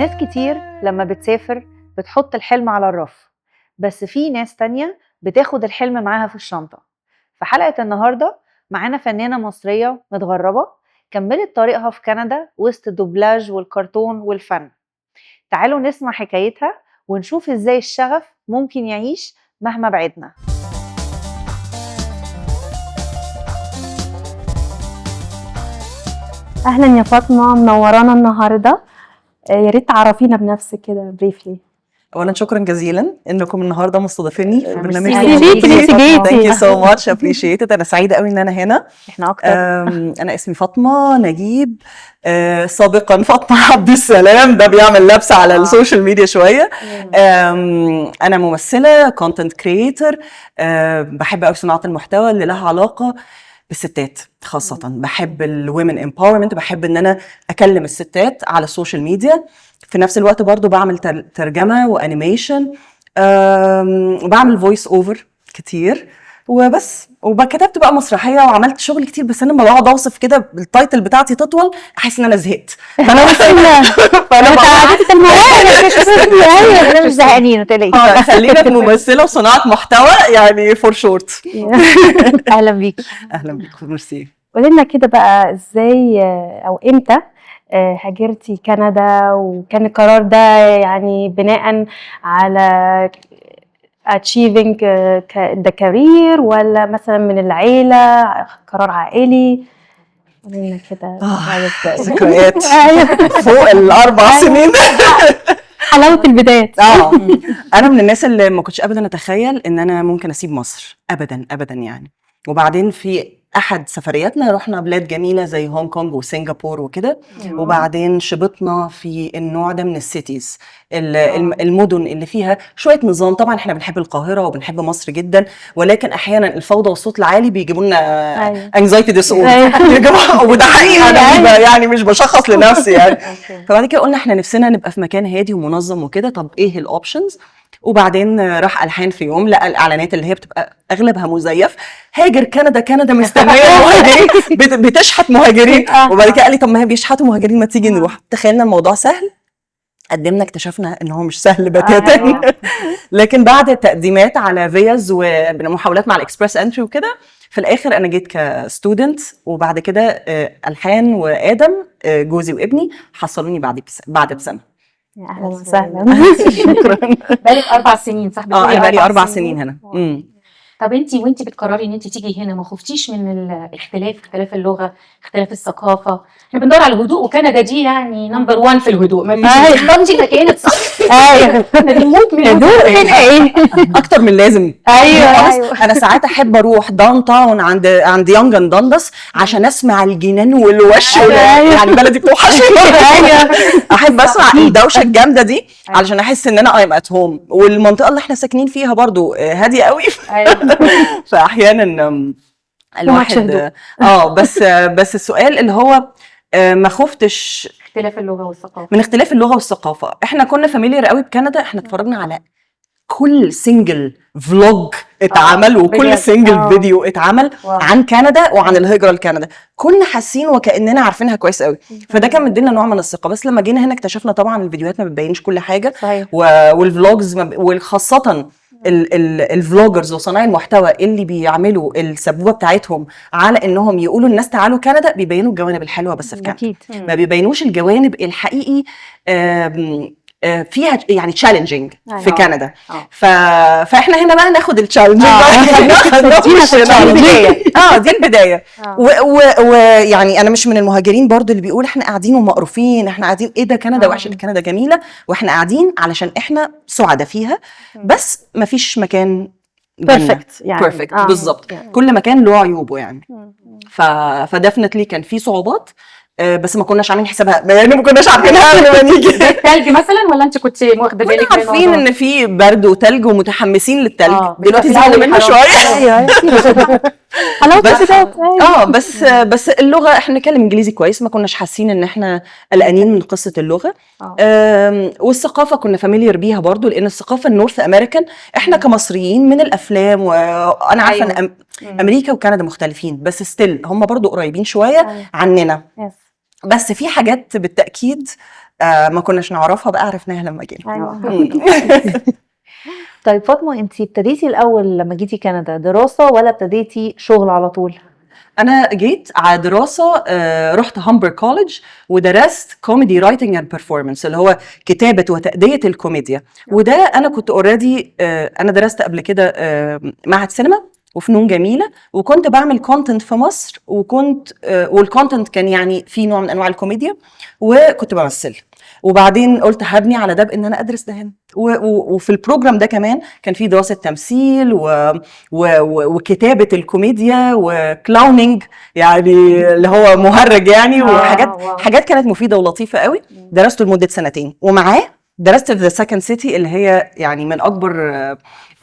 ناس كتير لما بتسافر بتحط الحلم على الرف، بس في ناس تانية بتاخد الحلم معاها في الشنطة. في حلقة النهاردة معانا فنانة مصرية متغربة كملت طريقها في كندا وسط الدوبلاج والكرتون والفن. تعالوا نسمع حكايتها ونشوف ازاي الشغف ممكن يعيش مهما بعدنا. اهلا يا فاطمه، منورانا النهارده. يا ريت تعرفينا بنفسك كده briefly. اولا شكرا جزيلا انكم النهارده مستضيفيني في برنامج. ميرسي ليكي إن انت جيتي. thank you so much، appreciate. انا سعيدة قوي ان انا هنا. احنا اكتر. انا اسمي فاطمة نجيب، سابقا فاطمة عبد السلام، ده بيعمل لبس على ال social media شويه. انا ممثله، content creator، بحب قوي صناعة المحتوى اللي لها علاقة بالستات، خاصة بحب ال women empowerment، بحب ان انا اكلم الستات على ال social media. في نفس الوقت برضو بعمل ترجمة و animation، وبعمل voice over كتير وبس. وكتبت بقى مسرحية وعملت شغل كتير، بس انا لما بقعد اوصف كده ال title بتاعتي تطول، احس ان انا زهقت، فانا متعددة المواهب. ايوه، احنا مش زهقانين، ما تقلقيش. خلينا في ممثلة وصناعة محتوى يعني for short. اهلا بيكي. اهلا بيكم، ميرسي. قولي لنا كده بقى ازاي او امتى هاجرتي كندا؟ وكان القرار ده يعني بناء على achieving the career ولا مثلا من العيلة، قرار عائلي؟ قولي لنا كده. ذكريات. ايوه. فوق ال4 سنين. حلاوة البدايات. اه، انا من الناس اللي ما كنتش ابدا اتخيل ان انا ممكن اسيب مصر ابدا ابدا يعني. وبعدين في احد سفرياتنا رحنا بلاد جميلة زي هونج كونج وسنغافور وكده، وبعدين شبطنا في النوع ده من ال cities، المدن اللي فيها شوية نظام. طبعا احنا بنحب القاهرة وبنحب مصر جدا، ولكن احيانا الفوضى والصوت العالي بيجيبوا لنا anxiety disorder، وده حقيقي، انا يعني مش بشخص لنفسي يعني. فبعد كده قلنا احنا نفسنا نبقى في مكان هادي ومنظم وكده، طب ايه ال options؟ وبعدين راح الحان في يوم لقى الاعلانات اللي هي بتبقى اغلبها مزيف، هاجر كندا، كندا مستنيه المهاجرين، بتشحت مهاجرين. وبعد كده قال لي طب ما هي بيشحتوا مهاجرين، ما تيجي نروح. تخيلنا الموضوع سهل، قدمنا اكتشفنا ان هو مش سهل بتاتا. لكن بعد تقديمات على فيز ومحاولات مع ال Express Entry وكده، في الاخر انا جيت ك student، وبعد كده الحان وادم، جوزي وابني، حصلوني بعد بسنه. يا اهلا وسهلا. شكرا. بقالك 4 سنين صح؟ اه. بتقولي انا بقالي 4 سنين هنا. طب انت وانت بتقرري ان انت تيجي هنا ما خفتيش من الاختلاف، اختلاف اللغه، اختلاف الثقافه؟ احنا بندور على الهدوء، وكندا دي يعني number 1 في الهدوء، ما فيش. اخترتي المكان الصح. احنا بنموت من هدوء ايه؟ اكتر من لازم. ايوه. انا ساعات احب اروح downtown عند Yonge and Dundas عشان اسمع الجنان والوش يعني بلدي بتوحشني. احب اسمع الدوشة الجامدة دي علشان احس ان انا I'm at home. والمنطقة اللي احنا ساكنين فيها برضو هادية قوي. فاحيانا الواحد هدوء. اه، بس السؤال اللي هو ما خفتش اختلاف اللغة والثقافه. من اختلاف اللغة والثقافه، احنا كنا familiar قوي بكندا. احنا اتفرجنا على كل single vlog اتعمل وكل single فيديو اتعمل عن كندا وعن الهجرة لكندا. كنا حاسين وكاننا عارفينها كويس قوي، فده كان مدينا نوع من الثقه. بس لما جينا هنا اكتشفنا طبعا الفيديوهات ما بتبينش كل حاجه. وال vlogs ما ب... وخاصة ال vloggers وصناع المحتوى اللي بيعملوا السبوبه بتاعتهم على انهم يقولوا الناس تعالوا كندا، بيبينوا الجوانب الحلوة بس في كندا. ما بيبينوش الجوانب الحقيقي فيها يعني challenging في كندا. فاحنا هنا بقى ناخد ال challenging. اه، دي البدايه. ويعني انا مش من المهاجرين برضو اللي بيقول احنا قاعدين ومقروفين، احنا قاعدين ايه ده كندا وحشه. كندا جميله، واحنا قاعدين علشان احنا سعداء فيها، بس ما فيش مكان perfect يعني. perfect. بالظبط، كل مكان له عيوبه يعني. ف definitely كان في صعوبات، بس ما كناش عاملين حسابها، يعني ما كناش عارفينها قبل ما نيجي. الثلج مثلا، ولا انت كنت واخده كنا بالك من عارفين الموضوع؟ ان في برد وتلج ومتحمسين للتلج. دلوقتي بس زعلنا الأول منه حرام. شويه. ايوه، حلاوة بس البدايات، أيوة. اه، بس اللغة احنا نتكلم انجليزي كويس، ما كناش حاسين ان احنا قلقانين من قصة اللغه. والثقافة كنا familiar بيها برضو، لان الثقافة ال North American احنا كمصريين من الافلام، وانا عارفه ان امريكا وكندا مختلفين، بس still هم برضو قريبين شوية عننا. بس في حاجات بالتاكيد ما كناش نعرفها بقى، عرفناها لما جينا. طيب فاطمة، انت ابتديتي الاول لما جيتي كندا دراسة ولا ابتديتي شغل على طول؟ انا جيت على دراسه، رحت Humber College ودرست comedy writing and performance، اللي هو كتابه وتاديه الكوميديا. وده انا كنت already، انا درست قبل كده معهد سينما وفنون جميله، وكنت بعمل content في مصر، وكنت وال content كان يعني في نوع من انواع الكوميديا، وكنت بمثل. وبعدين قلت هبني على ده بان انا ادرس ده هنا، وفي ال program ده كمان كان في دراسة تمثيل وكتابه الكوميديا و clowning، يعني اللي هو مهرج يعني، وحاجات حاجات كانت مفيدة ولطيفة قوي. درسته لمدة سنتين، ومعاه درست في The Second City، اللي هي يعني من اكبر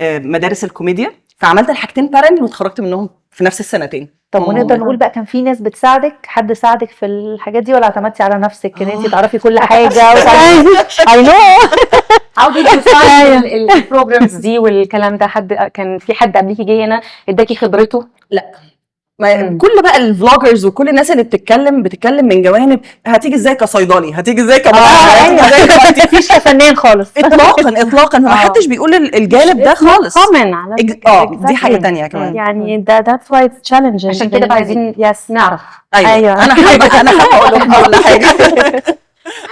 مدارس الكوميديا. فعملت الحاجتين parallel واتخرجت منهم في نفس السنتين. طب ونقدر نقول بقى كان في ناس بتساعدك؟ حد ساعدك في الحاجات دي ولا اعتمدتي على نفسك ان انت تعرفي كل حاجة؟ I know. How did you find ال programs دي والكلام ده؟ حد كان في حد قبليكي جه هنا اداكي خبرته؟ لا، ما كل بقى ال vloggers وكل الناس اللي بتتكلم، بتتكلم من جوانب هتيجي ازاي كصيدلي، هتيجي ازاي كمهندس، هتيجي ازاي. مفيش كفنان خالص. اطلاقا اطلاقا، ما حدش بيقول الجانب ده خالص. common على فكرة. دي حاجة تانية كمان. يعني ده that's why it's challenging. عشان كده بقى عايزين نعرف. ايوه. أيوة. انا حابه اقول لكم كل حاجه.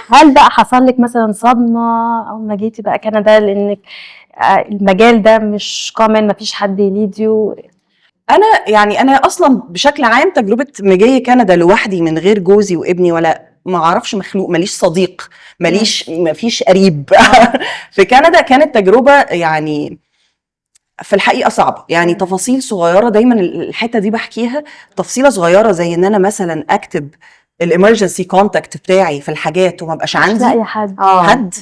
هل بقى حصل لك مثلا صدمة أول ما جيتي بقى كندا، لأنك المجال ده مش common، مفيش حد ي lead you؟ انا يعني انا اصلا بشكل عام تجربه مجي كندا لوحدي من غير جوزي وابني ولا ما اعرفش مخلوق، ماليش صديق، ماليش، ما فيش قريب في كندا، كانت تجربه يعني في الحقيقة صعبه. يعني تفاصيل صغيره، دايما الحتة دي بحكيها، تفصيله صغيرة زي ان انا مثلا اكتب ال emergency contact بتاعي في الحاجات وما بقاش مش عندي لاقي حد. حد.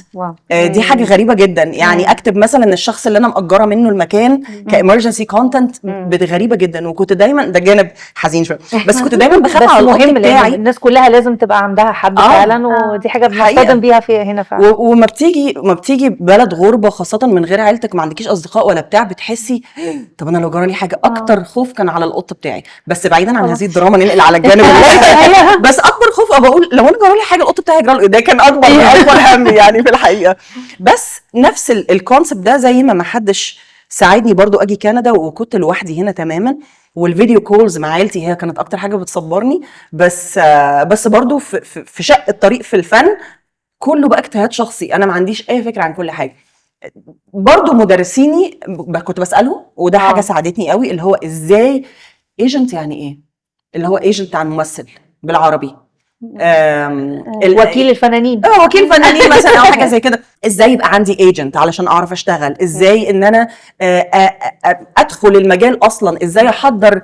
دي حاجة غريبة جدا يعني. اكتب مثلا الشخص اللي انا مأجره منه المكان ك emergency contact، غريبة جدا. وكنت دايما، ده جانب حزين شويه، بس كنت دايما بخاف بس على القط مهم لان بتاعي. الناس كلها لازم تبقى عندها حد فعلا، ودي حاجة حقيقة. بنصطدم بيها في هنا فعلا. وما بتيجي ما بتيجي بلد غربه، خاصة من غير عيلتك، ما عندكيش اصدقاء ولا بتاع، بتحسي طب انا لو جرالي حاجه. اكتر خوف كان على القط بتاعي. بس بعيدا عن هذه الدراما، ننقل على الجانب بس اكبر خوف ابقى بقول لو انا جرالي حاجة القط بتاعي هيجرى له إيه؟ ده كان اكبر اكبر هم يعني في الحقيقه. بس نفس ال concept ده، زي ما حدش ساعدني برضو اجي كندا وكنت لوحدي هنا تماما، وال video calls مع عيلتي هي كانت اكتر حاجة بتصبرني. بس برضو في شق الطريق في الفن كله بقى اجتهاد شخصي، انا ما عنديش اي فكرة عن كل حاجه. برضو مدرسيني كنت بسالهم، وده حاجة ساعدتني قوي، اللي هو ازاي agent، يعني ايه اللي هو agent بتاع الممثل بالعربي؟ وكيل الفنانين. اه، وكيل فنانين مثلا او حاجة زي كده. ازاي يبقى عندي agent علشان اعرف اشتغل؟ ازاي ان انا ادخل المجال اصلا؟ ازاي احضر؟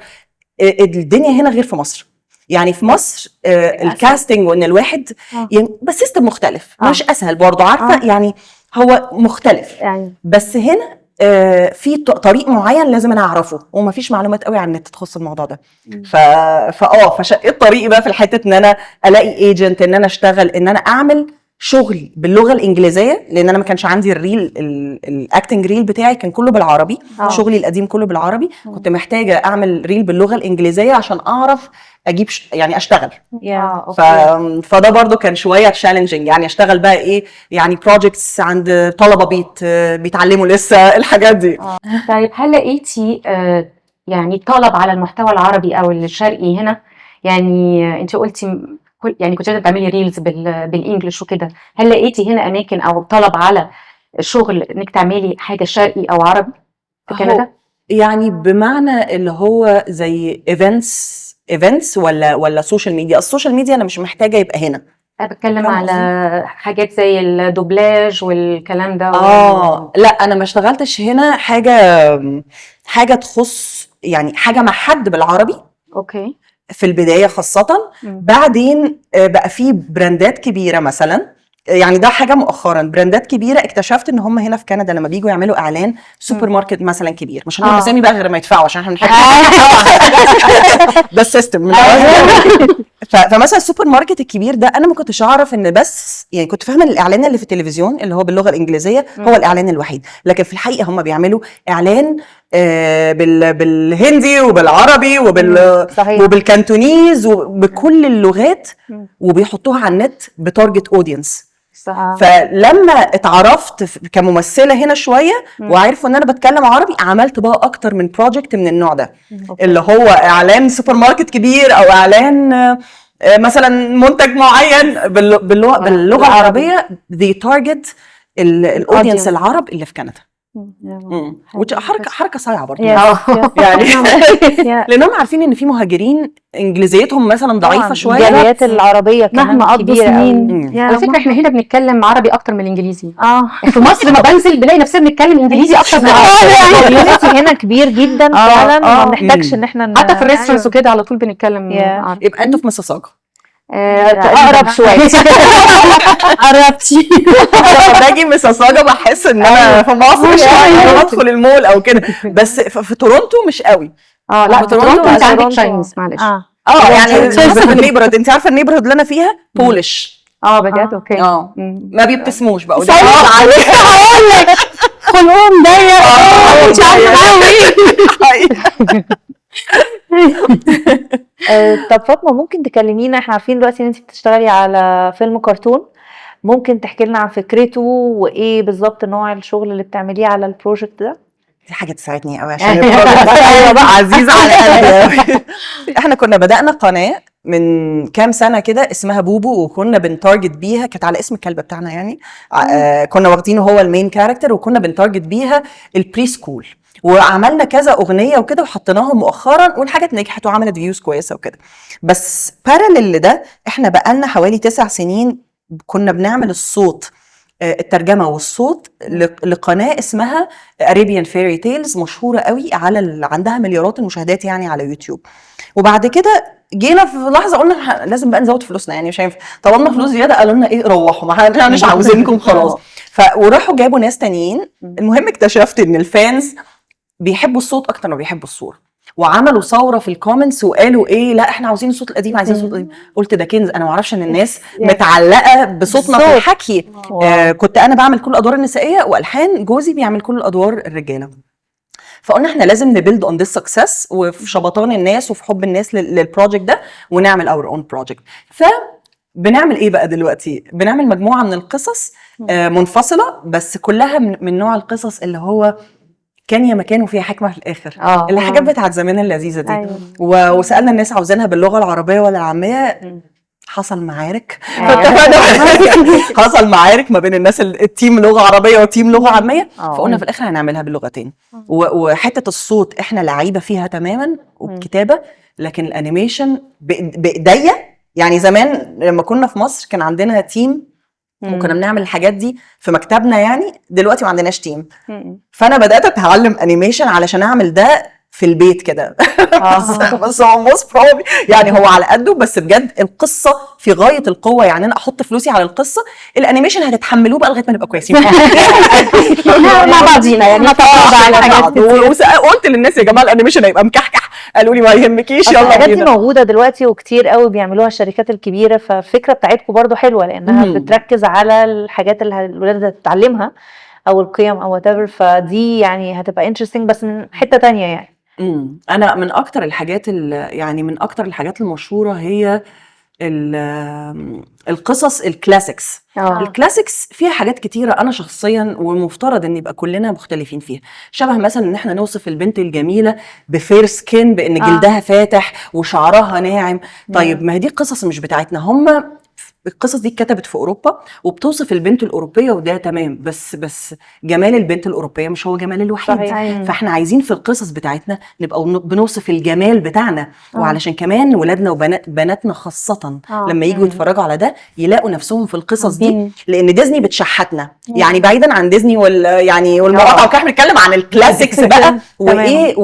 الدنيا هنا غير في مصر. يعني في مصر ال casting وان الواحد يعني بس system مختلف، مش اسهل برضه، عارفه؟ يعني هو مختلف. يعني بس هنا في طريق معين لازم انا اعرفه، ومفيش معلومات قوي على النت تخص الموضوع ده. ف فاه فشقيت طريقي بقى في الحتة ان انا الاقي agent، ان انا اشتغل، ان انا اعمل شغل باللغة الانجليزيه، لان انا ما كانش عندي ال reel، ال acting reel بتاعي كان كله بالعربي. شغلي القديم كله بالعربي. كنت محتاجه اعمل reel باللغة الانجليزية عشان اعرف اجيب يعني اشتغل. فده برضو كان شوية challenging، يعني اشتغل بقى ايه، يعني projects عند طلبه بيتعلموا لسه الحاجات دي. طيب هل لقيتي يعني طلب على المحتوى العربي او الشرقي هنا؟ يعني انت قلتي كل يعني كنت بتعملي reels بال English وكده، هل لقيتي هنا اماكن او طلب على شغل انك تعملي حاجة شرقي او عربي في هو كندا؟ يعني بمعنى اللي هو زي events ولا social media؟ ال social media انا مش محتاجه يبقى هنا. انا بتكلم فاهمة على حاجات زي الدوبلاج والكلام ده. لا، انا ما اشتغلتش هنا حاجه تخص يعني حاجة مع حد بالعربي في البداية خاصه. بعدين بقى في براندات كبيرة مثلا، يعني ده حاجة مؤخرا، براندات كبيرة اكتشفت ان هم هنا في كندا لما بييجوا يعملوا اعلان، سوبر ماركت مثلا كبير، مش هنقول اسامي بقى غير ما يدفعوا عشان احنا بنحب ده ال system من فمثلا السوبر ماركت الكبير ده انا ما كنتش اعرف ان بس يعني كنت فاهمه ان الاعلان اللي في التلفزيون اللي هو باللغة الانجليزية هو الاعلان الوحيد، لكن في الحقيقة هم بيعملوا اعلان بالهندي وبالعربي وبال Cantonese وبكل اللغات، وبيحطوها على النت ب target audience. صح. فلما اتعرفت كممثله هنا شوية وعرفوا ان انا بتكلم عربي، عملت بقى اكتر من project من النوع ده، اللي هو اعلان سوبر ماركت كبير او اعلان مثلا منتج معين باللغة العربيه، they target ال audience العرب اللي في كندا. حركة صايعه برضه يعني، لانهم عارفين ان في مهاجرين انجليزيتهم مثلا ضعيفة شويه. الجاليات العربية كمان مهما قضوا كبيرة قوي. سنين. على فكرة احنا هنا بنتكلم عربي اكتر من الانجليزي. في مصر ما بنزل بلاقي نفسنا بنتكلم انجليزي اكتر من العربي. ال community هنا كبير جدا فعلا، ما بنحتاجش ان احنا حتى في ال restaurants وكده على طول بنتكلم عربي. يبقى انتوا في مساساجا. اقرب شويه. قربتي. لما باجي مساساجا بحس ان انا في مصر شوية لما بدخل المول او كده، بس في تورونتو مش قوي. لا، في تورونتو انت عندك تورونتو. Chinese، معلش. يعني حسب ال neighborhood، انت عارفه ال neighborhood اللي انا فيها Polish. بجد؟ okay. ما بيبتسموش بقى. هقول لك خلقهم ضيق، مش عارفه قوي. طب فاطمه، ممكن تكلمينا، احنا عارفين دلوقتي ان انت بتشتغلي على فيلم كرتون، ممكن تحكي لنا عن فكرته وايه بالظبط نوع الشغل اللي بتعمليه على ال project ده؟ دي حاجة تساعدني قوي عشان ال project ده عزيز على قلبي قوي. احنا كنا بدانا قناة من كام سنة كده اسمها بوبو، وكنا بن target بيها، كانت على اسم الكلب بتاعنا يعني، كنا واخدينه هو ال main character، وكنا بن target بيها ال preschool، وعملنا كذا اغنية وكده وحطيناهم مؤخرا، والحاجات نجحت وعملت views كويسة وكده. بس parallel لده احنا بقالنا حوالي 9 سنين كنا بنعمل الصوت، الترجمة والصوت لقناه اسمها Arabian Fairy Tales، مشهورة قوي عندها مليارات المشاهدات يعني على يوتيوب. وبعد كده جينا في لحظة قلنا لازم بقى نزود فلوسنا، يعني مش هينفع. طلبنا فلوس زياده، قالوا لنا ايه؟ روحوا، ما احنا مش عاوزينكم خلاص. وراحوا جابوا ناس تانيين. المهم اكتشفت ان ال fans بيحبوا الصوت اكتر ما بيحبوا الصوره، وعملوا ثورة في ال comments وقالوا ايه؟ لا، احنا عاوزين الصوت القديم، عايزين الصوت القديم. قلت ده كنز، انا ما اعرفش ان الناس متعلقه بصوتنا في الصوت. الحكي. كنت انا بعمل كل الادوار النسائيه، والحان جوزي بيعمل كل الادوار الرجاله. فقلنا احنا لازم ن build on this success وفي شبطان الناس وفي حب الناس لل project ده ونعمل our own project. فبنعمل ايه بقى دلوقتي؟ بنعمل مجموعة من القصص منفصله، بس كلها من نوع القصص اللي هو كان يا مكان وفيها حكمه في الاخر، الحاجات بتاعت زمان اللذيذة دي. وسالنا الناس عاوزينها باللغة العربية ولا العاميه. حصل معارك، فاتفقنا، حصل معارك ما بين الناس ال team لغة عربية و team لغة عاميه. فقلنا في الاخر هنعملها باللغتين، وحتة الصوت احنا لعيبة فيها تماما والكتابه، لكن ال animation بايديا. يعني زمان لما كنا في مصر كان عندنا team وكنا بنعمل الحاجات دي في مكتبنا، يعني دلوقتي ما عندناش team. فانا بدات اتعلم animation علشان اعمل ده في البيت كده، بس هو most probably يعني هو على قده، بس بجد القصة في غاية القوه. يعني انا احط فلوسي على القصه، ال animation هتتحملوه بقى لغاية ما نبقى كويسين. مع بعضينا يعني. نتغاضى على بعض. وقلت للناس يا جماعة ال animation هيبقى مكحكح، قالوا لي ما يهمكيش، أصل يلا الحاجات دي بينا. موجودة دلوقتي وكتير قوي بيعملوها الشركات الكبيره، فالفكرة بتاعتكم برضو حلوة لانها بتركز على الحاجات اللي الولاد هتتعلمها او القيم او whatever، فدي يعني هتبقى interesting بس من حتة تانية يعني. انا من اكتر الحاجات يعني من اكتر الحاجات المشهورة هي القصص ال classics. ال classics فيها حاجات كتيرة انا شخصيا والمفترض ان يبقى كلنا مختلفين فيها، شبه مثلا ان احنا نوصف البنت الجميلة ب fair skin، بان جلدها فاتح وشعرها ناعم. طيب ما هي دي قصص مش بتاعتنا، هم القصص دي اتكتبت في اوروبا وبتوصف البنت الاوروبيه، وده تمام، بس جمال البنت الاوروبية مش هو جمال الوحيد. فاحنا عايزين في القصص بتاعتنا نبقى بنوصف الجمال بتاعنا، وعلشان كمان ولادنا وبنات بناتنا خاصة لما يجوا يتفرجوا على ده يلاقوا نفسهم في القصص دي. لان ديزني بتشحتنا، يعني بعيدا عن ديزني يعني والمقاطعه وكده، احنا بنتكلم عن ال classics بقى وايه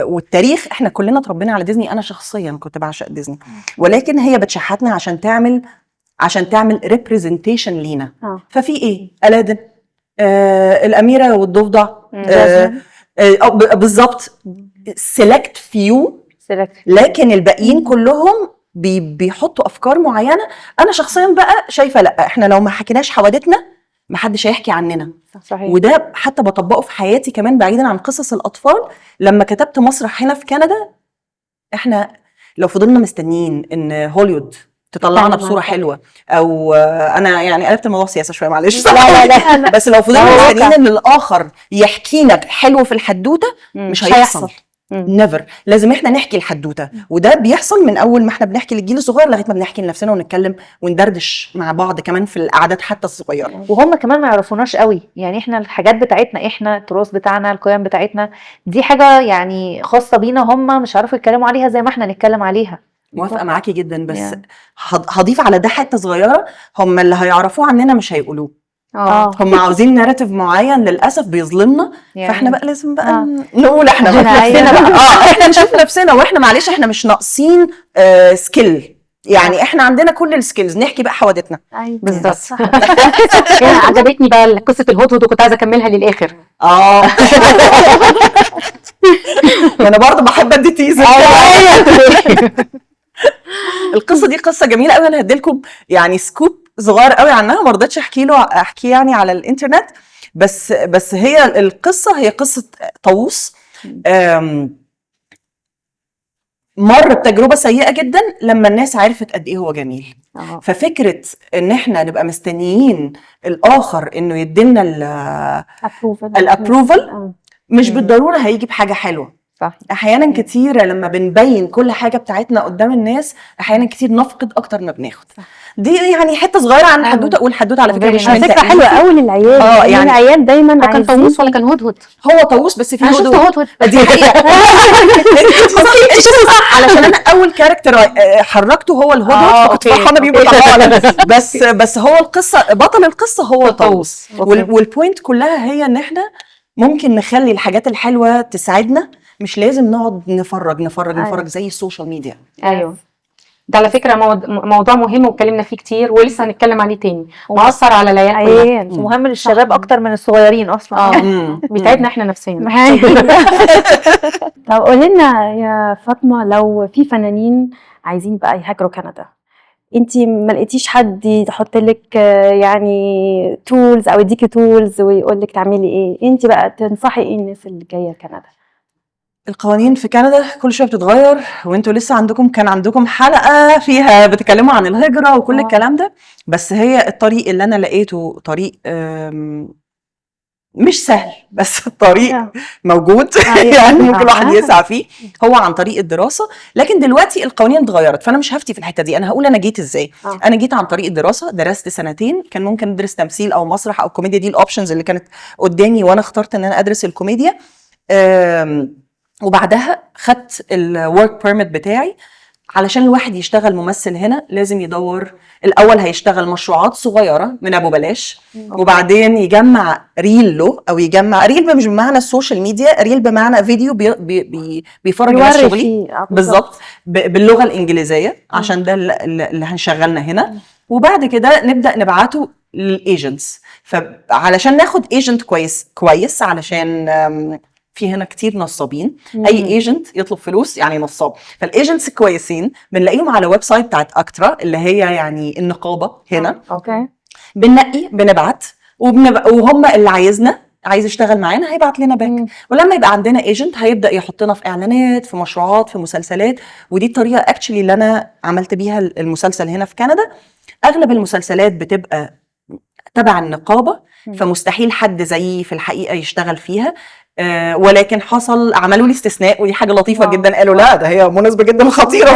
والتاريخ. احنا كلنا اتربينا على ديزني، انا شخصيا كنت بعشق ديزني، ولكن هي بتشحتنا عشان تعمل representation لينا. ففي ايه؟ ألادن، الاميرة والضفدع، بالظبط، select few. select. لكن الباقيين كلهم بيحطوا افكار معينه. انا شخصيا بقى شايفه لا، احنا لو ما حكيناش حواديتنا ما حدش هيحكي عننا. وده حتى بطبقه في حياتي كمان بعيدا عن قصص الاطفال. لما كتبت مسرح هنا في كندا، احنا لو فضلنا مستنيين ان هوليوود تطلعنا تتكلم بصورة عن حلوة. او انا يعني قلبت الموضوع سياسة شوية، معلش. لا لا لا. بس لو فضلنا هو واقع. مستنيين ان الاخر يحكي لنا حلو في الحدوتة، مش هيحصل. never. لازم احنا نحكي الحدوته، وده بيحصل من اول ما احنا بنحكي للجيل الصغير لغاية ما بنحكي لنفسنا ونتكلم وندردش مع بعض كمان في القعدات حتى الصغيرة. وهم كمان ما يعرفوناش قوي، يعني احنا الحاجات بتاعتنا، احنا التراث بتاعنا، القيم بتاعتنا، دي حاجة يعني خاصة بينا، هم مش عارفوا يتكلموا عليها زي ما احنا نتكلم عليها. موافقة معاكي جدا، بس Yeah. هضيف على ده حتة صغيره: هم اللي هيعرفوه عننا مش هيقولوه. هم عاوزين narrative معين للاسف بيظلمنا. يعني فاحنا بقى لازم بقى نقول احنا إحنا بقى أيوة. نفسنا بقى، احنا نشوف نفسنا، واحنا معلش احنا مش ناقصين skill، يعني احنا عندنا كل ال skills، نحكي بقى حوادثنا. ايوه. بالظبط. صح. يعني عجبتني بقى قصة الهدهد وكنت عايزه اكملها للاخر. اه، انا برضه بحب ادي teaser. القصة دي قصة جميلة قوي، انا هديلكم يعني scoop صغير قوي عنها، ما رضيتش احكي له احكيه يعني على الانترنت، بس هي القصة هي قصة طاووس مر بتجربه سيئه جدا لما الناس عرفت قد ايه هو جميل. ففكره ان احنا نبقى مستنيين الاخر انه يدينا approval. ال approval مش بالضرورة هيجي بحاجة حلوه. احيانا كتيرة لما بنبين كل حاجة بتاعتنا قدام الناس، احيانا كتير نفقد اكتر ما بناخد. دي يعني حتة صغيرة عن الحدوته، والحدوته على فكرة مش على من فكرة تأليفي. حلوة قوي للعيال. يعني العيال دايما هو كان عايزين طاووس ولا كان هدهد؟ هو طاووس بس في انا شفت هدهد. هدهد. دي حقيقه، انت صح، علشان انا اول character حركته هو الهدهد، فكنت فرحانة بيه وبطلعه، بس هو القصه، بطل القصة هو طاووس. وال point كلها هي ان احنا ممكن نخلي الحاجات الحلوة تساعدنا، مش لازم نقعد نفرج نفرج نفرج زي ال social media. ايوه، ده على فكرة موضوع مهم واتكلمنا فيه كتير ولسه هنتكلم عليه تاني، مأثر على العيال كلها. عيال. مهم للشباب اكتر من الصغيرين اصلا. بيتعبنا احنا نفسيا. طب قولي لنا يا فاطمه، لو في فنانين عايزين بقى يهاجروا كندا، انت ما لقيتيش حد يحط لك يعني tools او يديكي tools ويقول لك تعملي ايه، انت بقى تنصحي ايه الناس اللي جاية كندا؟ القوانين في كندا كل شوية بتتغير، وانتوا لسه عندكم كان عندكم حلقة فيها بتتكلموا عن الهجرة وكل الكلام ده. بس هي الطريق اللي انا لقيته طريق مش سهل، بس الطريق موجود، يعني ممكن الواحد يسعى فيه، هو عن طريق الدراسه. لكن دلوقتي القوانين اتغيرت، فانا مش هفتي في الحتة دي، انا هقول انا جيت ازاي. انا جيت عن طريق الدراسه، درست سنتين، كان ممكن ادرس تمثيل او مسرح او كوميديا، دي ال options اللي كانت قدامي، وانا اخترت ان انا ادرس الكوميديا. وبعدها خدت ال work permit بتاعي. علشان الواحد يشتغل ممثل هنا لازم يدور الاول، هيشتغل مشروعات صغيرة من ابو بلاش، وبعدين يجمع reel له، او يجمع reel مش بمعنى ال social media، reel بمعنى فيديو بي بي بي بيفرج الناس يوري شغلي فيه بالظبط باللغة الانجليزيه، عشان ده اللي هنشغلنا هنا. وبعد كده نبدا نبعته لل agents. فعلشان ناخد agent كويس كويس، علشان في هنا كتير نصابين، اي agent يطلب فلوس يعني نصاب. فال agents الكويسين بنلاقيهم على website بتاعت ACTRA، اللي هي يعني النقابة هنا. بننقي، بنبعت، وهم اللي عايزنا، عايز يشتغل معانا هيبعت لنا back. ولما يبقى عندنا agent هيبدا يحطنا في اعلانات، في مشروعات، في مسلسلات. ودي الطريقة actually اللي انا عملت بيها المسلسل هنا في كندا. اغلب المسلسلات بتبقى تبع النقابه، فمستحيل حد زيي في الحقيقة يشتغل فيها، ولكن حصل عملوا لي استثناء، ودي حاجة لطيفة جدا. قالوا لا، ده هي مناسبة جدا، خطيرة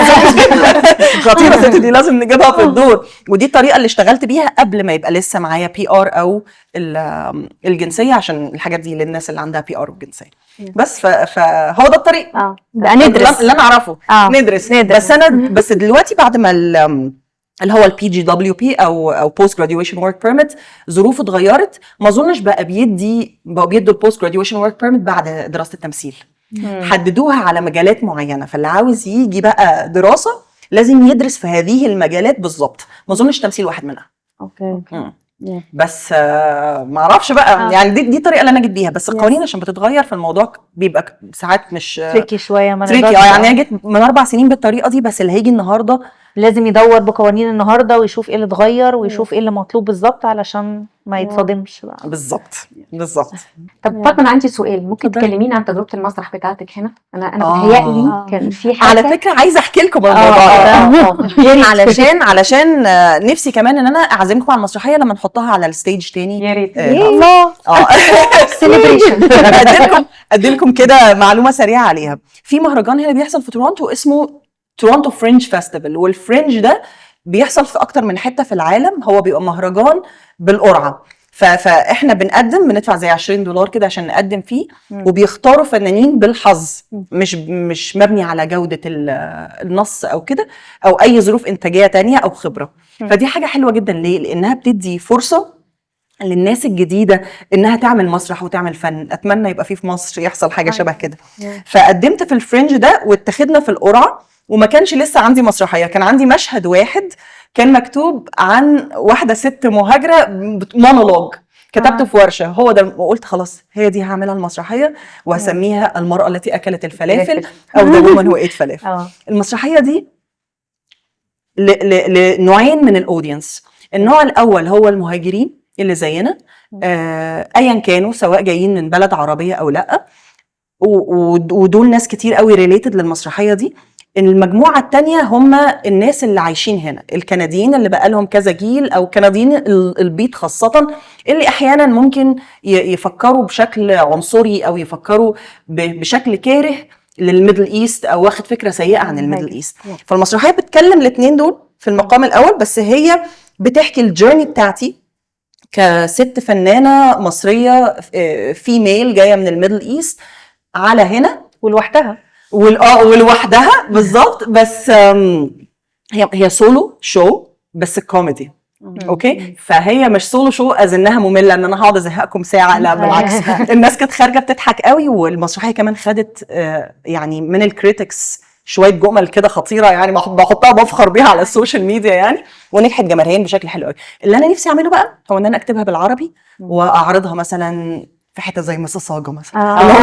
خطيره، الست دي لازم نجيبها في الدور. ودي الطريقة اللي اشتغلت بيها قبل ما يبقى لسه معايا PR او الجنسيه، عشان الحاجات دي للناس اللي عندها PR والجنسيه بس. فهو ده الطريق بقى ندرس. اللي انا اعرفه. ندرس. ندرس. بس انا بس دلوقتي بعد ما اللي هو ال PGWP او post graduation work permit ظروفه اتغيرت، ما اظنش بقى بيدي بقوا بيدوا ال post graduation work permit بعد دراسة التمثيل. حددوها على مجالات معينه، فاللي عاوز يجي بقى دراسة لازم يدرس في هذه المجالات بالظبط. ما اظنش تمثيل واحد منها. بس ما اعرفش بقى. يعني دي الطريقة اللي انا جيت بيها، بس القوانين عشان بتتغير فالموضوع بيبقى ساعات مش tricky شويه، ما tricky. نقدرش. يعني انا جيت من 4 سنين بالطريقة دي، بس اللي هيجي النهارده لازم يدور بقوانين النهارده ويشوف ايه اللي اتغير ويشوف ايه اللي مطلوب بالظبط علشان ما يتصدمش بقى. بالظبط بالظبط. طب فاطمة، انا عندي سؤال، ممكن اتفضلي. تكلمينا عن تجربه المسرح بتاعتك هنا؟ انا بتهيألي كان في حاجة. على فكرة عايزه احكي لكم الموضوع ده. علشان نفسي كمان ان انا اعزمكم على المسرحية لما نحطها على ال stage تاني. يا ريت. الله. celebration. اديلكم كده معلومة سريعة عليها. في مهرجان هنا بيحصل في تورونتو اسمه Toronto Fringe Festival، وال Fringe ده بيحصل في اكتر من حتة في العالم. هو بيبقى مهرجان بالقرعه، فاحنا بنقدم، بندفع زي $20 كده عشان نقدم فيه، وبيختاروا فنانين بالحظ، مش مبني على جوده النص او كده او اي ظروف انتاجية تانية او خبره. فدي حاجة حلوة جدا. ليه؟ لانها بتدي فرصة للناس الجديدة انها تعمل مسرح وتعمل فن. اتمنى يبقى في مصر يحصل حاجة شبه كده. فقدمت في ال Fringe ده واتخذنا في القرعه، وما كانش لسه عندي مسرحيه، كان عندي مشهد واحد كان مكتوب عن واحدة ست مهاجرة، مونولوج كتبته في ورشه، هو ده، وقلت خلاص هي دي هعملها المسرحية وهسميها المراة التي اكلت الفلافل او the woman who ate falafel. المسرحية دي لنوعين من ال audience. النوع الاول هو المهاجرين اللي زينا، ايا كانوا، سواء جايين من بلد عربية او لا، ودول ناس كتير قوي related للمسرحيه دي. المجموعة التانية هم الناس اللي عايشين هنا، الكنديين اللي بقالهم كذا جيل، او كنديين البيض خاصة، اللي احيانا ممكن يفكروا بشكل عنصري او يفكروا بشكل كاره لل Middle East او واخد فكرة سيئه عن ال Middle East. فالمسرحيه بتكلم الاثنين دول في المقام الاول، بس هي بتحكي ال journey بتاعتي كست فنانة مصرية female جاية من ال Middle East على هنا. ولوحدها. ولوحدها بالظبط. بس هي solo show بس كوميدي، okay؟ فهي مش solo show as انها مملة ان انا هقعد ازهقكم ساعه، لا بالعكس، الناس كانت خارجه بتضحك قوي. والمسرحيه كمان خدت يعني من ال critics شوية جمل كده خطيرة، يعني بحطها بفخر بيها على ال social media يعني، ونجحت جماهيريا بشكل حلو قوي. اللي انا نفسي اعمله بقى هو ان انا اكتبها بالعربي واعرضها مثلا في حتة زي مساساجا مثلا، اللي هو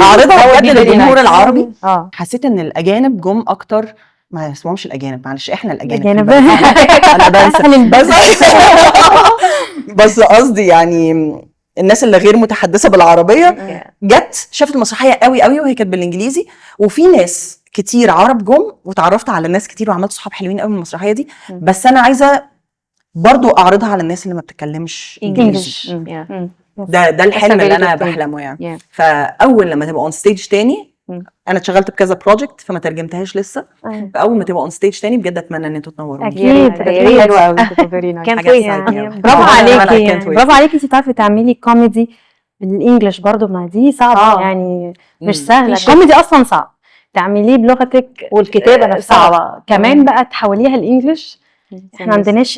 اعرضها بجد للجمهور العربي. حسيت ان الاجانب جم اكتر، ما اسمهمش الاجانب، معلش، احنا الاجانب. انا بنسى، بس قصدي يعني الناس اللي غير متحدثه بالعربية جت شافت المسرحية قوي قوي، وهي كانت بالانجليزي. وفي ناس كتير عرب جم، وتعرفت على ناس كتير وعملت صحاب حلوين قوي من المسرحية دي. بس انا عايزه برضو اعرضها على الناس اللي ما بتتكلمش English. ده الحلم اللي انا بحلمه يعني. فاول لما تبقى on stage تاني، انا اتشغلت بكذا project فما ترجمتهاش لسه، فاول ما تبقى on stage تاني بجد اتمنى ان انتوا تنوروني. اكيد. حلوة قوي. كانت يعني. برافو عليكي، برافو عليكي، انت بتعرفي تعملي كوميدي بال English برضو، ما دي صعبة يعني، مش سهلة. الكوميدي اصلا صعب تعمليه بلغتك، والكتابة نفسها صعبة كمان بقى تحوليها ال English. احنا ما عندناش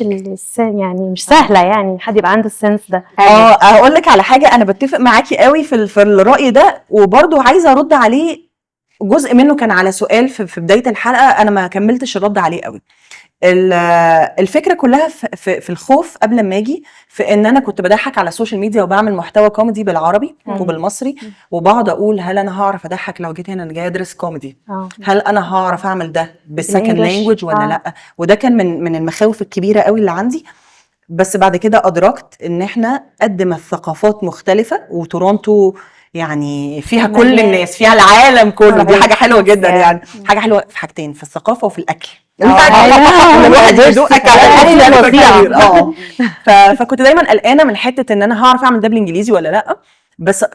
يعني مش سهلة يعني حد يبقى عنده ال sense ده. اقول لك على حاجه، انا بتفق معاكي قوي في الراي ده، وبرده عايزه ارد عليه جزء منه كان على سؤال في بداية الحلقة انا ما كملتش الرد عليه قوي. الفكرة كلها في الخوف قبل ما اجي، في ان انا كنت بضحك على ال social media وبعمل محتوى كوميدي بالعربي وبالمصري، وبقعد اقول هل انا هعرف اضحك لو جيت هنا؟ انا جاية ادرس كوميدي، هل انا هعرف اعمل ده بال second language ولا لا؟ وده كان من المخاوف الكبيرة قوي اللي عندي. بس بعد كده ادركت ان احنا قد ما الثقافات مختلفه، وتورونتو يعني فيها كل الناس، فيها العالم كله، دي حاجة حلوة جدا يعني. حاجة حلوة في حاجتين، في الثقافة وفي الاكل. الواحد يدوق اكل. فكنت دايما قلقانة من حتة ان انا هعرف اعمل ده بالانجليزي ولا لا،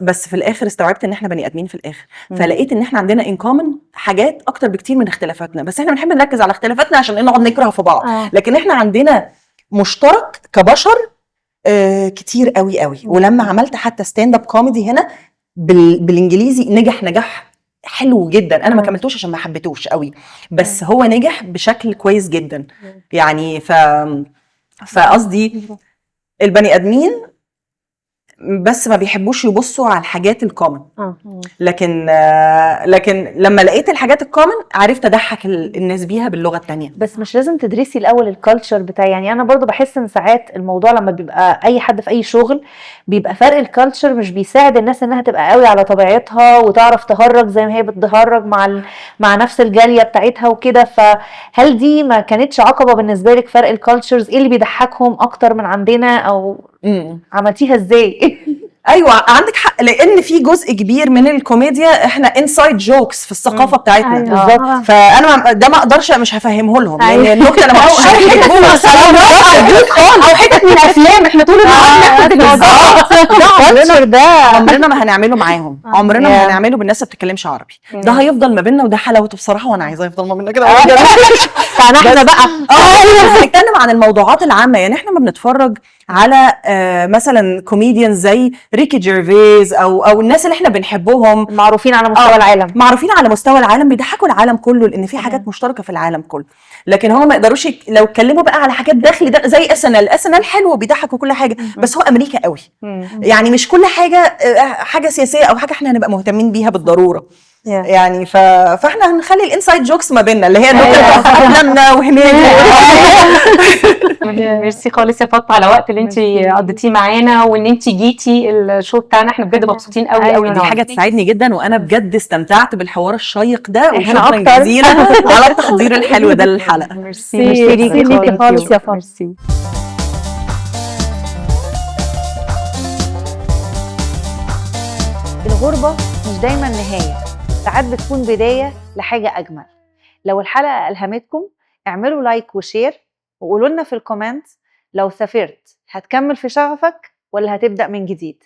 بس في الاخر استوعبت ان احنا بني ادمين في الاخر. فلقيت ان احنا عندنا in common حاجات اكتر بكتير من اختلافاتنا، بس احنا بنحب نركز على اختلافاتنا عشان نقعد نكره في بعض، لكن احنا عندنا مشترك كبشر كتير قوي قوي. ولما عملت حتى stand up comedy هنا بالانجليزي نجح نجاح حلو جدا. انا ما كملتوش عشان ما حبيتوش قوي، بس هو نجح بشكل كويس جدا يعني. فقصدي البني ادمين بس ما بيحبوش يبصوا على الحاجات ال common. لكن لما لقيت الحاجات ال common عرفت اضحك الناس بيها باللغة التانية. بس مش لازم تدرسي الاول ال culture بتاعي؟ يعني انا برضو بحس ان ساعات الموضوع لما بيبقى اي حد في اي شغل بيبقى فرق ال culture مش بيساعد الناس انها تبقى قوي على طبيعتها وتعرف تهرج زي ما هي بتهرج مع نفس الجالية بتاعتها وكده. فهل دي ما كانتش عقبه بالنسبة لك، فرق ال cultures؟ ايه اللي بيضحكهم اكتر من عندنا، او عملتيها ازاي؟ ايوه عندك حق، لان في جزء كبير من الكوميديا احنا inside jokes في الثقافة بتاعتنا. بالظبط. فانا ده ما اقدرش مش هفهمه لهم، لان النكتة لما او حتت من افلام احنا طول النهار بناخد الموضوع. ال culture ده عمرنا ما هنعمله معاهم، عمرنا ما هنعمله بالناس اللي بتتكلمش عربي. ده هيفضل ما بيننا، وده حلاوته بصراحه، وانا عايزاه يفضل ما بيننا كده. بتاعنا احنا بقى. بنتكلم عن الموضوعات العامه، يعني احنا ما بنتفرج على مثلا كوميديان زي ريكي جيرفيز او الناس اللي احنا بنحبهم معروفين على مستوى العالم. معروفين على مستوى العالم، بيضحكوا العالم كله لان في حاجات مشتركة في العالم كله. لكن هم ما يقدروش لو اتكلموا بقى على حاجات داخلي، ده زي SNL. SNL حلو وبيضحك وكل حاجه، بس هو امريكا قوي، يعني مش كل حاجة حاجة سياسية او حاجة احنا هنبقى مهتمين بيها بالضرورة. يعني فاحنا هنخلي ال inside jokes ما بيننا، اللي هي النكت بتاعت افلامنا وهنيدي. ميرسي خالص يا فاطمة على الوقت اللي انت قضيتيه معانا وان انت جيتي ال show بتاعنا، احنا بجد مبسوطين قوي قوي. دي حاجة تسعدني جدا، وانا بجد استمتعت بالحوار الشيق ده، إحنا وشكرا أكتر. جزيلا على التحضير الحلو ده للحلقة. ميرسي. ميرسي ليكي خالص يا فاطمة. ميرسي. الغربة مش دايما نهاية، ساعات بتكون بداية لحاجة أجمل. لو الحلقة ألهمتكم اعملوا like و share، وقولوا لنا في ال comment لو سافرت هتكمل في شغفك ولا هتبدأ من جديد.